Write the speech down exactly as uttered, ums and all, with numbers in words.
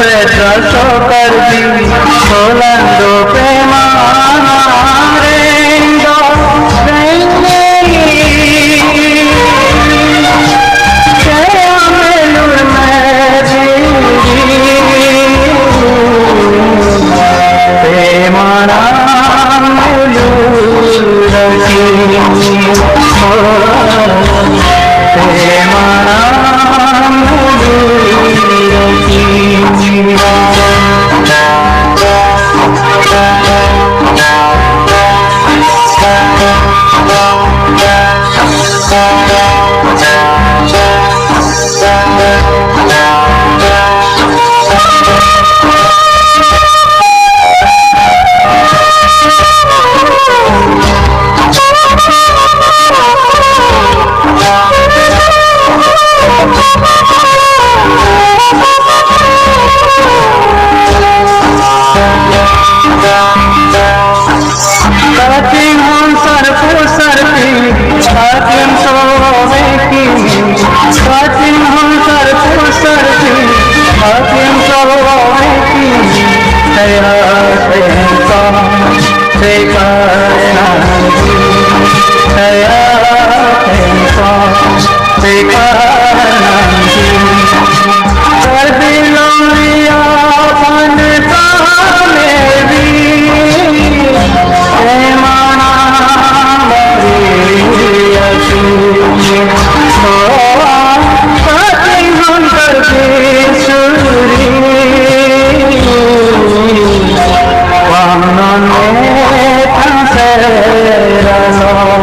Petra so Karbi, Holando pe manang reng do reng nei. Kaya melur medi, pe manang melur ki. Kating hon sarpo sarpi, kating so veki, kating hon sarpo sarpi, kating so veki, saya tengko, saya nangji, saya tengko, saya nangji. Karbi longliya pan ta mevi, emana bari atu. Oh, kating hon Karbi suri, wang non me tang seralo.